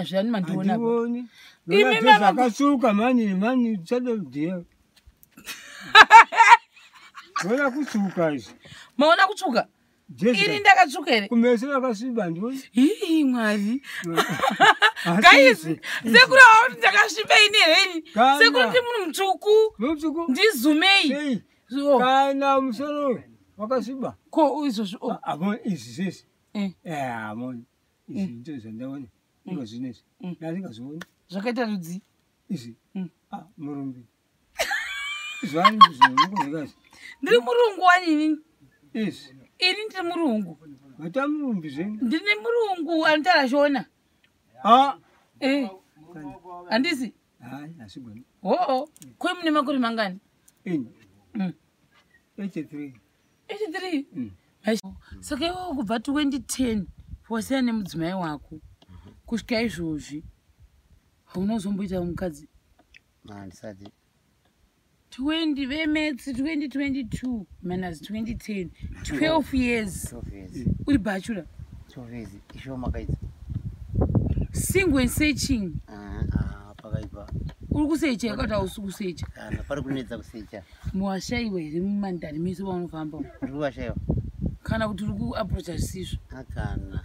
Zviani mandiona? Handioni. Imi Nona zvakatsuka mani mani chadodhiya. Ona kutsuka izvi. Maona kutsvuka? Jezi Ini ndakatsvuka here? Kumeso yakasviba, ndioni. Ii, Mwari. Asi Guys, izvi sekuru hawa kuti ndakasviba ini here ini? Kana. Sekuru, ndi munhu mutsvuku. Mutsvuku. Ndizumei. Sei? Oh, Kana musoro wakasviba. ko izvozvi, oh. Amo izvi zvese. Eh. Eh, amoni. Izvi ndizvo zvandaona. Iko zvinezvi. Ndasingazvioni. Zvakaita rudzi? Izvi. Ah, murumbi. Zvani zvinhu. Ndiri murungu wani inini? Izvi. Ini ndiri murungu. Vata murumbi zvenyu. Ndine murungu anotaura Shona. Ah. Eh, handisi? Hayi, hasigoni. Hoo, koi mune makore mangani? Ini. 83. 83? Mm. Saka iwewe kubva 2010 wasiyana nemudzimai wako kusvika izvozvi hauna kuzomboita mukadzi? Handisati. 20 vemetsi, 2022 minus 2010, 12 years. 12 years. Uri bachelor? 12 years ishoma kaidza. Single and searching. Ah, ah, pakaipa. Uri kusecha yakati hausi kusecha? Kana pari kunetsa kusecha. Muwashaiwa here mumandari mese vaunofamba? Uri kuvashaiwa. Kana kuti uri kuaprocha zvisizvo? Akana.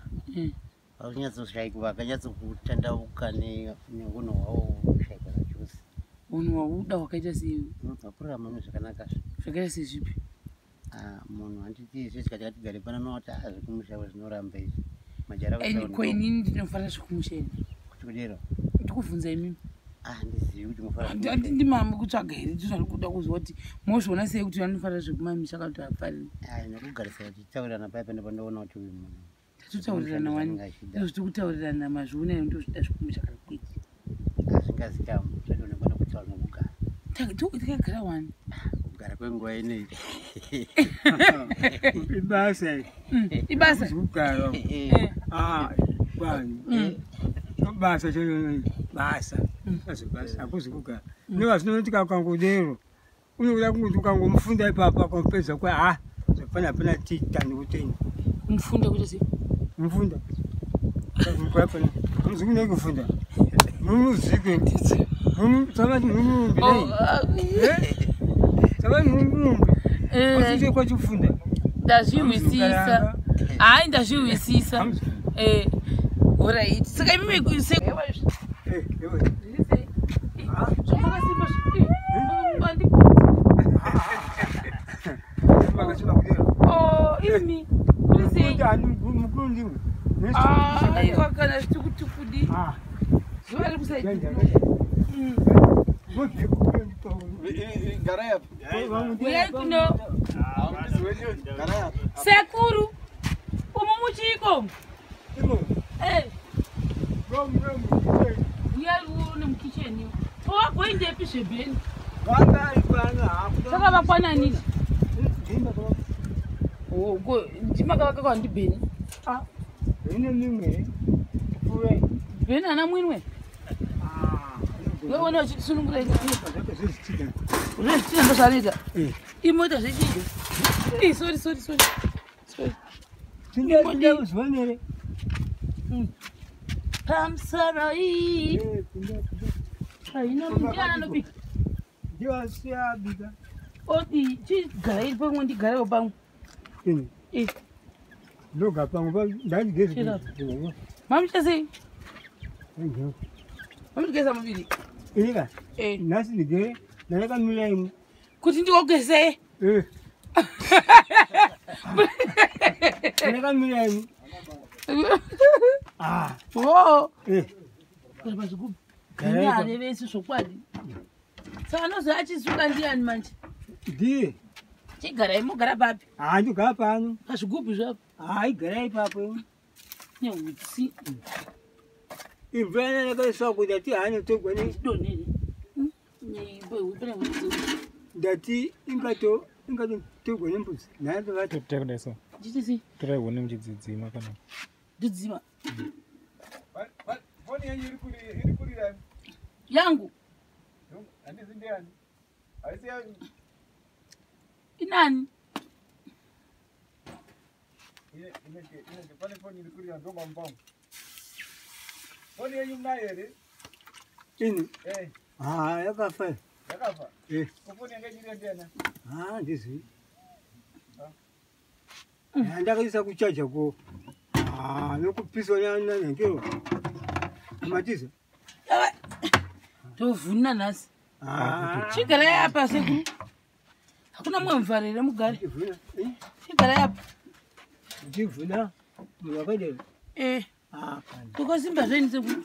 Vakunyatsoshayikwa, vakanyatsokutandauka neunhu hwavo kushaikwa zvachose. Unhu hwauda hwakaita sei? Vakurarama mune zvakanaka zve. Zvakaita sezvipi? Ah, munhu handiti izvo tikati ngatigare pano noti ah, zvekumusha zvinoramba izvi majara. Ko inini ndinofanira zvekumusha ini? Kuti kudero? Ndikubvunza imimi. Ah, handizivi kuti mufara. Handi ndimami kutsvaga here? Ndizvo kuda kuzwa kuti mozviona sei kuti vanofanira zvekumamisha kana kuti hafariri. Ai, nekugarisana tichitaurirana paya pano pandoona kuti uyu munhu Tatotaurirana wani. Zvinenge achida. Izvo tiri kutaurirana, mazviona here, ndozvida zvekumusha kana kwete? Hazvingazikamu zvadonekwa nekutaura nokugara. Takagara wani. Kugara kwenguva ineyi. Ibasa iri. Ibasa. Kugara. Ah, kwani. Basa chero basa. Basa basa hakuzi kugara. Nevazvinoti kakangodero. Unokuda kungoti ukangomufunda ipapa akamupedza kwa ah zvapana hapana titani kuteni. Mufunda kuti sei? Mufunda. Kwapana. Muzungu kufunda. Mumuzike. Mumutsamati mumumbi. Oh, ah, Eh? Samati mumumbi. Wasije kwachifunda. Ndazvihwisisa, hayi, ndazvihwisisa. Eh, alright, saka imimi Eh, ewe. Zvamakasimba. Makasiba kudero. Oh, imi kuri sei? Mukuru ndiwe. Aiwa, kana zvitikudi Ah. zuva riri kusaidi. Uyai kuno, sekuru. Umu muchiko? Eh, uyai uone mukicheni. Owagoindepi zvebheni? Saka vakwananini ndimakavaka kwa ndibheni? Bheni ana mwinwe weona uchisunungura zvezvitina, ndo zvaanoita. Imota zvechii? Ii, sorry, sorry, sorry, sorry. Pamusoro ii haina ndiani anobika? Odi chigara iri pamwe, ndigarewo pamwe. Eh, mamuita sei? Mamutigeza muviri? Eh. Nhasi ndigere ndarakamira imwe. Kuti ndiogeze? Ndarakamira imwe. Ah, wo eh. Kuramba zvigubhu. Garai Arevesi zvokwadi. Saka anozi achisuka ndiani manje? Ndiye. Chigarai, mogara papi? Handogara pano. Pazvigubhu zvapo? Haigarai ipapo. Neutsi. Imvura yakaiswa kuti ndati hanotogwa ne Donhere. Ndati ingato ingatotogwa nembudzi nhaandovati. Takudai so. Nditi sei? Torai huni muchidzidzima kana. Ndidzima. Foni yenyu iri kurira. Yangu? Handisi ndiani, haisi yangu. Inani? Inenge pane foni iri kurira, ndonga mupango. Foni yenyu munayo here? Ini? Eh. Ah, yakafa. Yakafa? Eh. Ko foni yanga ichirira ndiana? Ah, ndizi. Ndakaisa kuchaja ko. Ah, nokupiswa nanhengero. Matiza. Tovhuna nhasi. Ah. Chigarai apa sekuru. Hakuna mumwe muvharo here mugare? Chivhuna. Eh? Chigarai apa. Chivhuna. Munhu wakadero. Eh. Ah, kana. Tokasimba zvenyu sekuru.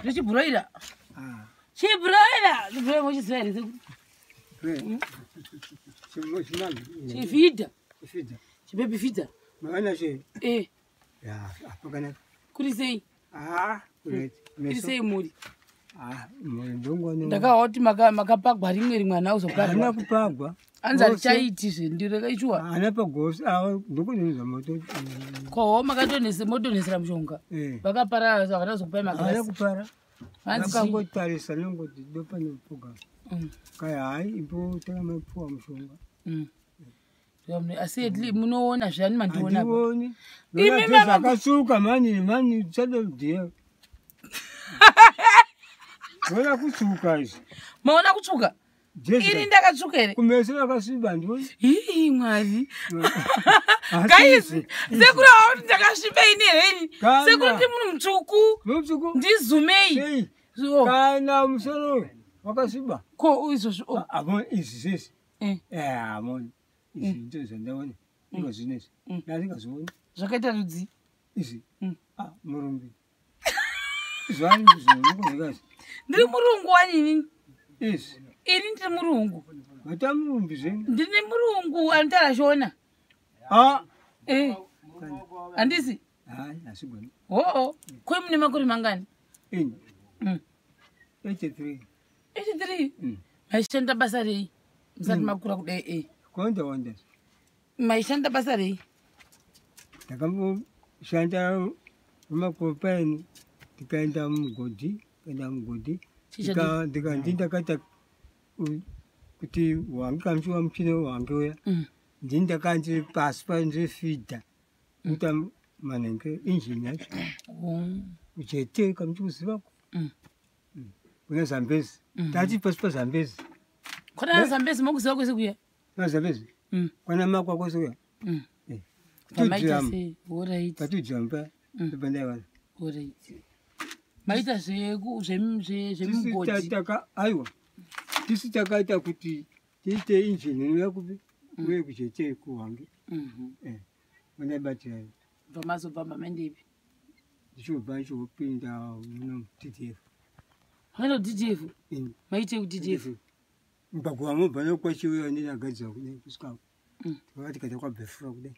Zvechibhuroira. Ah. Chibhuroira. Chibhuroira mochiziva here sekuru? Eh. Chimwe chimambi. Chifidha. Chifidha. Chibebi fidha. Makana che. Eh. Ya, apakanaka. Kuri sei? Ah, kureti. Kuri sei muri? Ah, ndongone. Ndakawa kuti makapagwa rimwe rimwe hana Hana kuzopagwa. kupagwa. Anzi harichaiti zvendireka ichuwa. Hana pagosi. Ah, ndokunonza moto. Koho makatonese motonesera mushonga. Eh. Vakapara vakada kuzokupai Hana magirasi. kupara. Hanzi chii? Vakangotarisa nongoti ndopanopoga. Kai hai, imbotora mapuwa mushonga. Asi at least munoona zviyani mandiona apa. Handioni. Imi Ndona mama- zvakatsuka mani mani chadodhiya. Ndona kutsuka izvi. Maona kutsvuka? Ini Jezi. ndakatsvuka here? Kumeso vakasviba ndioni. Ii Mwari. Asi Guys, izvi- sekuru hawa kuti ndakasviba ini here ini? Kana. Sekuru ndi munhu mutsvuku. Mutsvuku. Ndizumei. Sei? Oh, Kana musoro wakasviba. ko izvozvo. Oh. Abo izvi zvese. Eh, Eh, amoni. Izvi ndizvo zvandaona. Inga zvinezvi. Ndasingazvioni. Zvakaita rudzi. Izvi. Ah, murumbi. Zvani zvinongozi. Ndiri murungu wani inini. Izvi. Ini ndiri murungu. Mata murumbi zvenyu. Ndine murungu anotaura Shona. Ah. Eh. Handisi? Hayi, asigoni. Hoo. Koi mune makore mangani? Ini. 83. 83? Maishanda basa rei? Musati makura kudai eh. Konda wanda. Maishanda basa rei? Ndakamboshanda mumakopaini tikaenda mugodhi, kaenda mugodhi. Chichadi- Ndika ndakaita kuti wange kamuchiwa muchine wange uya. Ndini ndakandiri pasi pandiri kuita manenge injini yacho. Ujete kamuchikuzivako. Kuna Zambezi. Tati pasi paZambezi. Kona Zambezi mokuziva kwese kuya? Kuna Zambezi. Kwana makwa kwese kuya. Eh. Pamaita Tudziramu. sei? Alright. Patudziramu pandaiwana. Alright. Maita zvemugodhi. Aiwa, tisu takaita kuti tiite injini inouya kupi uye kuchete kuHwange. Vandaibatira. Bva mazobva mamaendepi? Ndichobva ndichopinda muno TDF. Makaenda kuDDF? Ini. Maitei kuDDF? Mugwagwa wamobva nokwachiuya ndinagadzira kudai kusvika tikava tikaita kwabhefura kudai.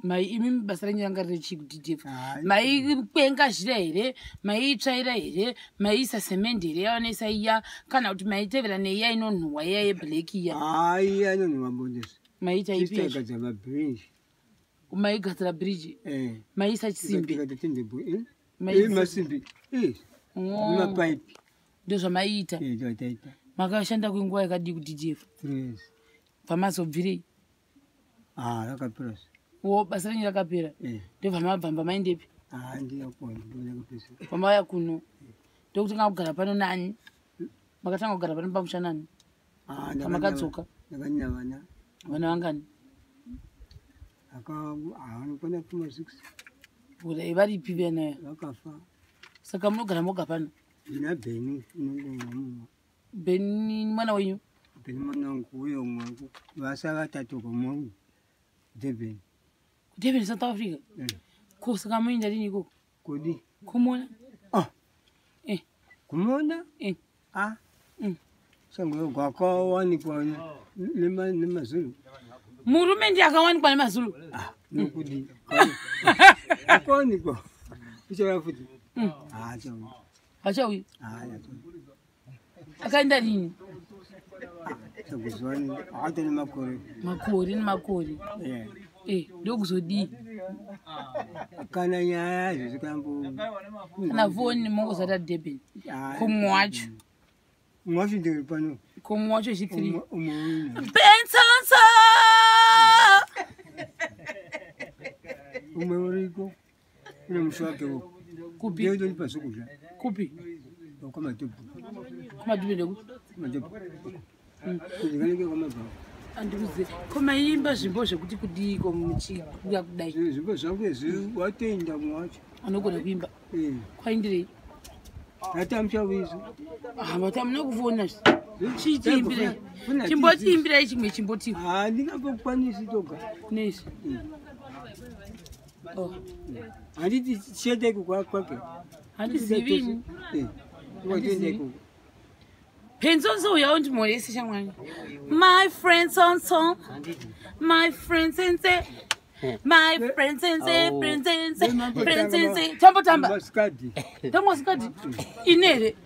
Mai imi basa renyu ranga riri chii kuDDF? Hai. Maikwenga zhira here? Maitsvaira here? Maiisa semende here yavanoisa iya, kana kuti maitevera neiya inonhuhwa iya yeblack iya? Hai, anonhuwa mbondezvo. Maita Tisu ipi yacho? taigadzira mabhirinji. Maigadzira bhiriji? Maisa chisimbi? Tikaita tendebhu Maisa- masimbi nemapaipi. Ndozvamaiita? Ndozvataita. Makashanda kwenguva yakadii kuDDF? 3 years. Bva mazobvirei? Ah, rakapera. Wo basa renyu rakapera? Ndobva mabvamba maendepi? Ah, ndiyakona ndakapesa. Vamauya kuno ndokutanga kugara pano nani? Makatanga kugara pano pamusha nani? Ah, Pamakadzoka? ndakandina vana. Vana vangani? Vanokwana kuma 6. Ura, varipi vana? Vakafa. Saka munogara moga pano? Ndina Bheni unongomwa. Bheni mwana wenyu? Bheni mwana wangu uyo mwangu vasa vatatu komwangu Durban. KuDurban, South Africa? Ko saka muenda rini ikoko? Kodi? Kumona. Ah. Eh. Kumona. Eh. Ah. Sango gwakawanikwa nemaZulu. Murume ndiye akawanikwa nemaZulu? Ah, nokudi akawanikwa ichauya futi. Ah, chauya. Hachauyi? Ah, Akaenda rini? chakuzuva akaita nemakore. Makore nemakore. Eh. Eh, ndokuzodii? Kana nyaya yazvo zikambo. Kana foni mongozata Durban komwe wacho? Mumwe wacho ndiri pano. Komwe wacho chi3. Umwe uyu. Bensonso. Umwe uriko une musi wakewo. Kupi? Ndeyondonipa zvokudya. Kupi? Kwamadhobhu. Kumadhubhe ndeku? Kumadhobhu. Kudinganike kwamabva. Andikuzive. Ko maiimba zvimbo zvekuti kudiiko muchikura kudai? Zvimbo zvangu izvi watoenda mumwe wacho. Anogona kuimba. Kwaindirei? Ratamushawizo. Matamuna kuvona chichiimbirai. Chimbotiimbirai chimwe chimboti. Handingambokwanisi toga. Neizvi. Oh. Handiti chiende iko kwake. Handizivi ini. Watoenda ikoko. Penzonzo uya undimhorese shamwari. My friend sonso. My friend sense. My friend sense, friend sense, friend sense. Tambo tamba. Masikadi. Tambo sikadi. Ini here?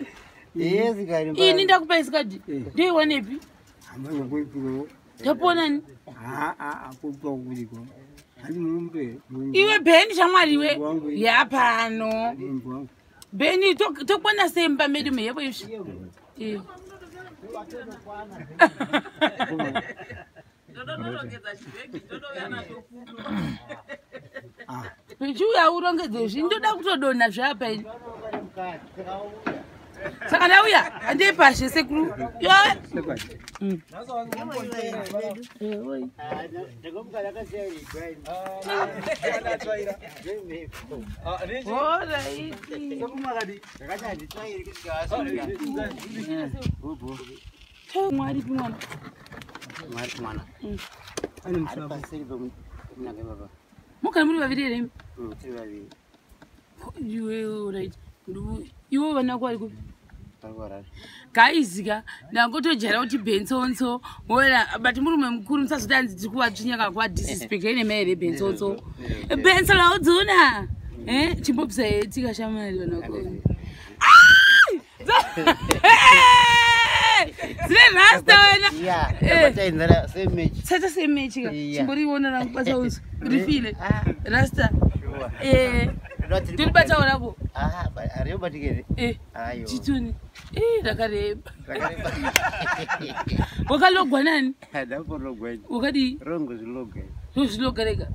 Ini ndakupa isikadi. Ndoiwanepi? Hamana kuipiwo. Taponani? Kuipiwa kuriko. Handi murume. Iwe Bheni shamwari iwe. Yapano. Bheni tokwana sei mumba medu mhepo izvi? Chiuya urongedze izvi, ndoda kutodonha zveapa ini. Saka ndauya, handei pashe sekuru. Mwari mwana. Mwari mwana. Mugara muri vaviri here? Tiri vaviri. Iwe right. Iwe vana vako vari kupi? Vari Guys ka ndangotojaira kuti Bensonso wona but murume mukuru musazoti hanzi tiri kuvatsvinya kana kuvadisrespect ine mai here Bensonso. Benso laudzuna. Chimbobvisa tika shamwari vanhu vako. Dzine rasta wena. Yeah, same match. Saita same match ka. Chimboriona rangu basa uso. Rifile. Rasta. Tiribatawo rako. Ariyobatikere. Ayo. Chituni. Rakareba. Wakalogwa nani? Ndakologwa. Wakadii? Rongo zviloga. Zviloga rega.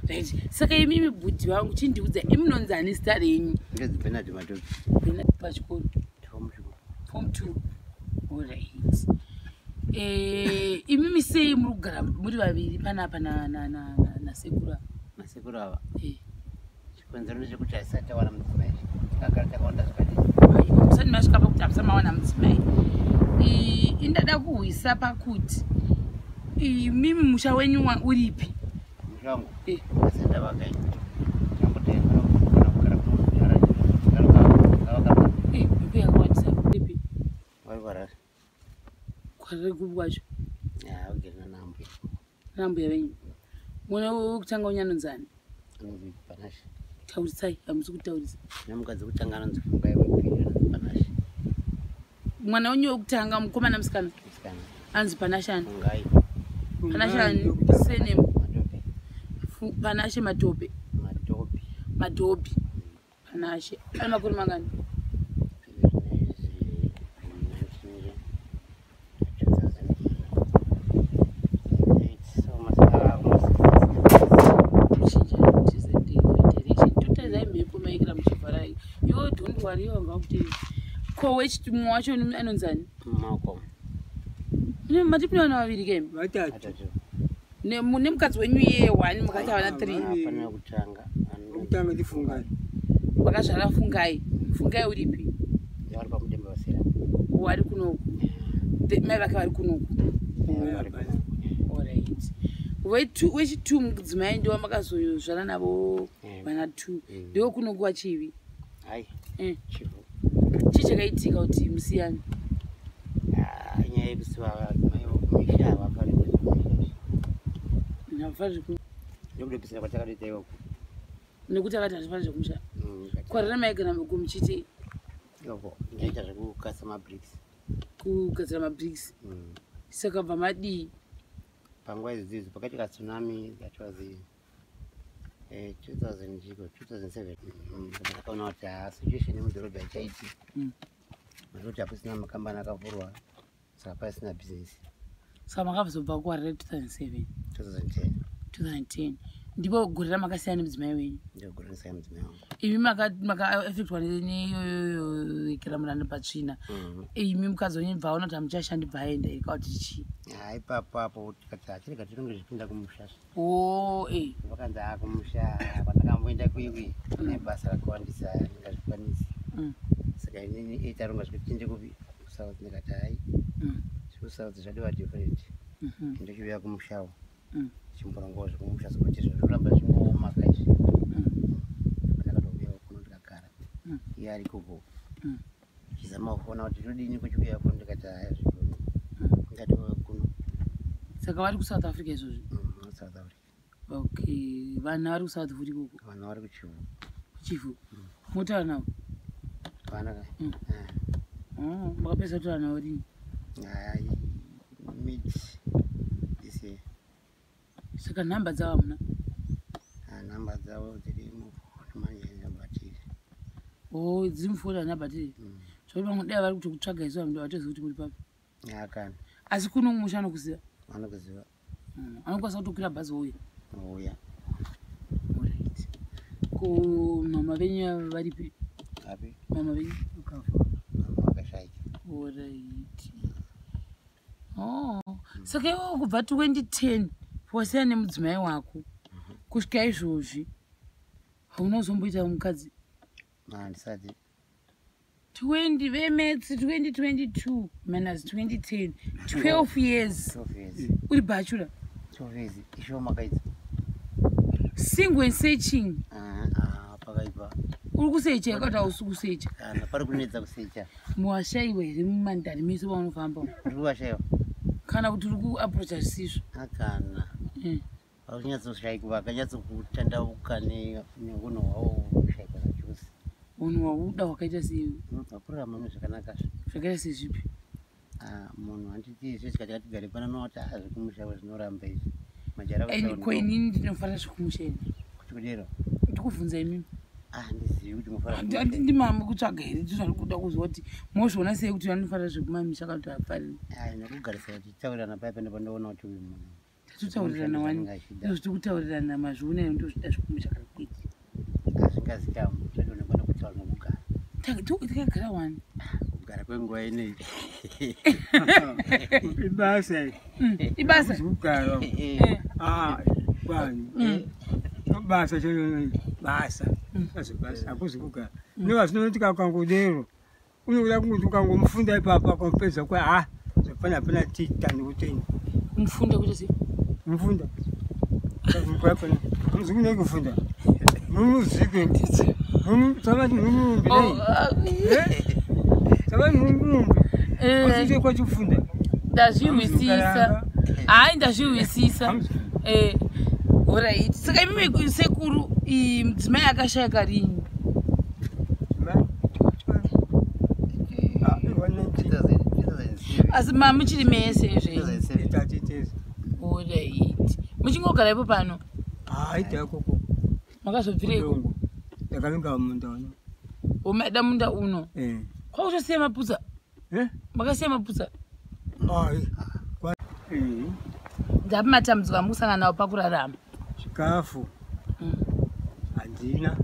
Right. Saka imimi bhudhi vangu chindiudza imunonzi ani zita renyu? Ndinonzi Bernard Matope. Bernard pachikoro. Form 2. All right. Imimi sei muri kugara muri vaviri panapa nasekuru ava? Nasekuru ava? Chikonzero ndechekuti hatisati tawana mudzimai. Takagara takawanda zvakadii. Musati masvika pakuti hamusati mawana mudzimai. Indada kuhwisa pakuti imimi musha wenyu uripi? Musha wangu? Asati ndavaka ini. Ndangotengera kugara kuno. Mhepo yakawandisa. Uripi? Vari kuHarare. KuHarare kupi kwacho? Ugere nanambuya. Nanambuya venyu. Mwana wekutanga wenyu anonzi ani? Anonzi Panashe. Taurisai, hamusi kutaurisa. Nemukadzi wekutanga anonzi Fungai, wepiri anonzi Panashe. Mwana wenyu wekutanga mukomana musikana? Musikana. Anonzi Panashe ani? Fungai. Panashe ani? Surname? Matope. Panashe Matope. Matope. Matope. Panashe. Ane makore mangani? Ko wechimwe wacho anonzi ani? Malcolm. Mati mune vana vaviri ke? Vatatu. Nemukadzi wenyu iye 1 mukati vana 3. Hapana wekutanga. Wekutanga ndiFungai. Wakazvara Fungai. Fungai uripi? Vari paMudembe vasera. Vari kunoku. Mai vake vari kunoku. Alright. Wechitu mudzimai ndiwo makazozvara navo vana 2. Ndiwo kunoku wachivi. Hai. Chivhu. Chii chakaitika kuti musiyane? Nyaya yekuti mai vokumisha havafariri kumisha. Havafariri ku Ndokudopesera kwatakatoita ikoko. Nekuti akati hazvifaniri zvekumusha. Kwarara maigara muchiti Ikoko ndaita zvekukasa mabricks. Kugadzira mabricks. Saka bva madii? Panguva idzodzo pakaitika tsunami, that was 2007. Ndakaona kuti situation yemudhorobha haichaiti. Nekuti hapasina makambani akavhurwa, saka pasina business. Saka makazobva kuHarare 2007? 2010. 2010. Ndipo gore ramakasiyana nemudzimai wenyu? Ndogore ndisaya mudzimai wangu. Imi makaafektwa neyoyokeramuranda patsvina? Imi mukadzi wenyu bva aona kuti hamuchashandi, bva aenda here kana kuti chii? Ha, ipapo apo tikati hachirega tironge zvipinda kumusha. O e. Vakanzi ha, kumusha kwandakamboenda kuiwi kune basa rakawandisa, ndingazvikwanisi. Saka inini taronga zvekuti tiende kupi, kuSouth. Ndikati hai, zvekuSouth zvadiwa different. Ndochiuya kumushawo, chimborongawo zvekumusha, sekuti zvoramba zvingooma kaizvi. Ndakatouyawo kuno ndikagara. Iye ari ikoko, chizama kuona kuti todini kuchiuya kuno. Ndikati haya, zvikoni, ndatouya kuno. Saka vari kuSouth Africa izvozvi? South Africa. Okay, vana vari kuSouth futi ikoko? Vana vari kuChivhu. KuChivhu. Motaura navo? Vana ka. Oh, makapedza kutaura navo rini? Hai, mid this year. Saka nhamba dzavo hamuna? Ah, nhamba dzavo dziri mufoni manje, nabatiri. O, dziri mufoni, hana bhatiri. Zvokuti pamwe dai vari kutokutsvaga isu vatoziva kuti muri papi. Akana. Asi kuno kumusha anokuziva? Vanokuziva. Anokwanisa kutokwira bhazi wouya? Ouya. Alright. Ko mama venyu varipi? Api? Mama venyu? Ukafa. Mama vakashaika. Alright. Oh, saka iwewe kubva 2010 wasiyana nemudzimai wako kusvika izvozvi hauna kuzomboita mukadzi? Handisati. 20 vemaths, 2022 minus 2010, 12 years. 12 years. Uri bachelor? 12 years ishoma kaidzi. Single and searching. Pakaipa. Uri kusecha kuti hausi kusecha? Kana pari kunetsa kusecha. Muwashaiwa here mumandani mese vaunofamba? Uri kuvashaiwa. Kana kuti uri kuapproacha zvisizvo? Akana. Vari kunyatsoshaikwa, vakanyatsokutandauka neunhu hwavo kushaikwa zvachose. Unhu hwauda hwakaita sei? Vakurarama mune zvakanaka. Zvakaita sezvipi? Ah, munhu handiti izvo tikati katigare pano noti zvekumusha zvinoramba izvi majara. Ko inini ndinofanira zvekumusha ini? Kuti kudero? Ndikubvunza imimi. Handizivi kuti mufara. Ndimami kutsvaga here? Ndizvari kuda kuzwa kuti mozviona sei kuti vanofanira zvekumamisha kana kuti hafariri. Ai, nekugarisana tichitaurirana paya pene pandoona kuti uyu munhu Tatotaurirana wani. zvaanenge achida. Izvo tiri kutaurirana, mazviona here, ndozvida zvekumusha kana kwete? Hazvingazikamu, zvadoonekwa nekutaura nokugara. Takagara wani. Kugara kwenguva ineyi. Ibasa iri. Ibasa. Kugara. Ah, kwani basa chairo basa, azo basa hakuzi kugara nevazvinoti kakangodero unokuda kungoti ukangomufunda ipapo akamupedza kwa ha zvapana hapana titani kuteni. Mufunda kuita sei? Mufunda apana muzikunei kufunda mumuzike savati mumurumbi nei savati mumurumbi asite kwachifunda. Ndazvihwisisa, hayi, ndazvihwisisa. Alright, saka imimi sekuru, mudzimai akashayika rini? Asi mamuchiri mese zvenyu? Alright, muchingogara ipo pano? Haita ikoko. Makazobvireiko? Dongo ndakavinga munda uno. Umaida munda uno? Kwakutosiya maputsa? Makasiya maputsa? Ai. Ndapi matambudziko amukusangana nawo pakurarama? Chikafu handina.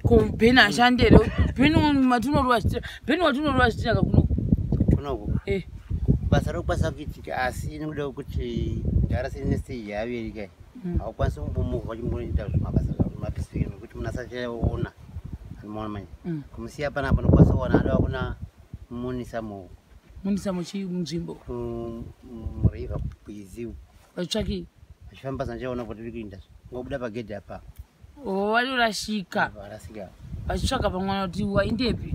Ko Bheni ashande here? Bheni matinorova zvitina, Bheni watinorova zvitina kakuno. Kunoku? Basa rokukwanisa kuitika, asi nekuda kwekuti ndara sine stage yaverika, haukwanisi kumbomuvha uchimboita zvimabasa zvamapisi nekuti munhu asachaona anomaona manje. Kumusiya panapa nokwanisa kuwana adava kuna munisa mu Munisa muchi munzvimbo? Muriver kuiziu. Vachitsvakei? Vachifamba zanchaona kuti uri kuinda, ngobuda pagedhi apa. O, vanorashika? Varasika. Vachitsvaka pamwana kuti waindepi?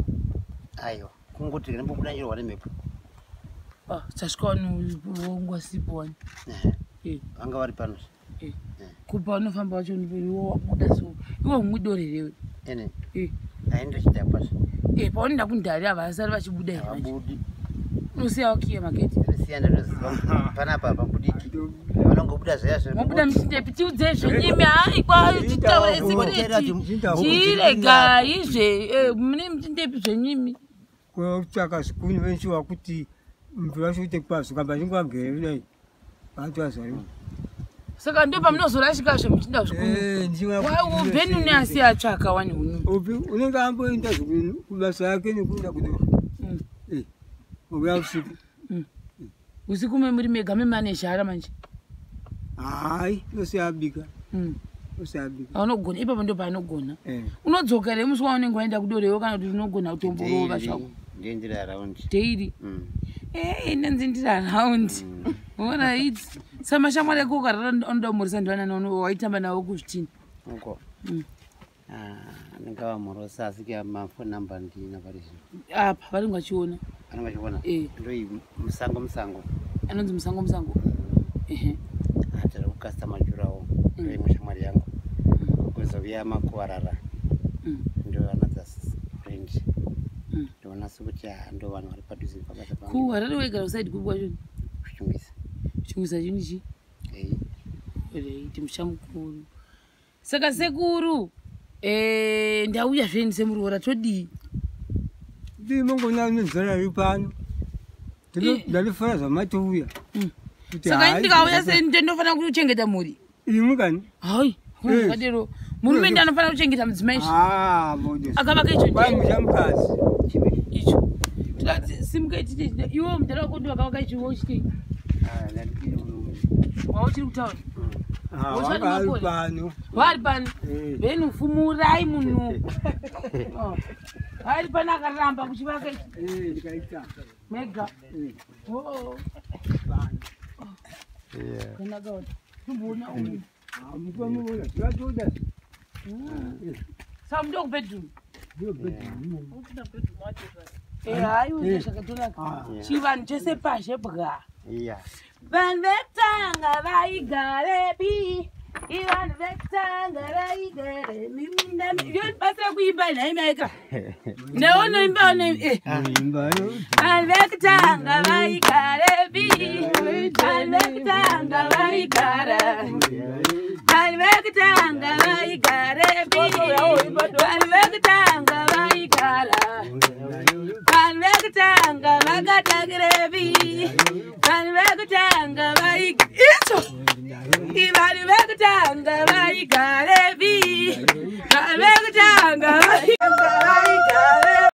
Aiwa, kungoti ndimbobuda njirohwa nemhepo. Ah, tasvika vanhu vongwasipo wani. Vanga vari pano. Kupa vanofamba vacho, iwo wabuda so iwo humwidore Ene. Rewe. Aindochidhakwa. Paunoenda kundari havasari vachibuda here manje? Havabudi. Unosiya wakiya magedhi? Siya, ndatoziva kuti panapa hapabudiki, vanongobuda zviya. Mobuda muchindepi? Tiudze zvenyimi, hai, kwatitaure secret, chiregai zve mune muchindepi zvenyimi. Kutsvaka zvikuni venchiwa kuti mvura vachoite kwazvo kamba chinge vagere kudai vantu vazari. Saka ndo pamunozorashikazve muchinda zvikuru. Bheni une asi atsvaka wani hunu. Upi unenge amboenda kubasa yake nekuenda kudoro. Uya usiku. Usiku muri mega memanezhara manje. Hayi, osiabika. Osiabika. Anogona ipapo ndo paanogona. Unodzoka here musi waunenge waenda kudorewo kana kuti unogona kutomborova zvako? Ndiri around. Daily. Inenzi ndiri around. Alright. Samashamwari ako ukarara unoda kumhoresa ndivanani waitamba navo kuzvitina? Uko. Ndingavamhorosa asi mafoni namba ndina pari zvino. Apa vanenge vachiona. Vanenge vachiona? Ndoi musango musango. Anonzi musango musango. Ehe. Atari kukasta majurawo. Ndoimwe shamwari yangu. Kuzouya makuwarara. Ndo another friend. Ndoona sekuti ndo vanhu vari padhuze pabasa pangu. Kuharare waigara kusaidi kupi kwacho? Kuchungisa. Kuchungisa chinhu chi? Right, musha mukuru. Saka sekuru, ndauya zvenyu semuroora todii? Ndimongona nenzara iri pano. Ndalifara zvamatouya. Saka ndikauya ndinofanira kuchengeta mhuri? Imwi kani? Hai, zvakadero. Murume ndiye anofanira kuchengeta mudzimai. Akavaka icho ndiye. Musha mukadzi. Icho. Tikati simuka titi iwe mudhara wako ndiwe wakavaka icho iwe uchitei? Wauchiri kutaura? Wanga pano. Vari pano. Bheni fumurai munhu. Vari pano akaramba kuchivaka ichi. Ndikaita. Mega. Oh. Kanaka. Tumboona uyu. Mukamuona zvatoda. Saka mundo kubedroom. Ndiyo bedroom. Hayi zvakatonaka. Chivanhu chese pazhe bwa. Vanhu vekutanga vaigarepi? Vanhu vekutanga vaigare minda. Yonibatsira kuimba nhai maika. Neunoimba Imba. Vanhu vekutanga vaigarepi? Vanhu vekutanga vaigara. Vanhu vekutanga vaigarepi? Vanhu vekutanga vaigara. Vanhu vekutanga vakatakirepi? Vanhu vekutanga icho. Vanhu vekutanga vaigarepi? Vanhu vekutanga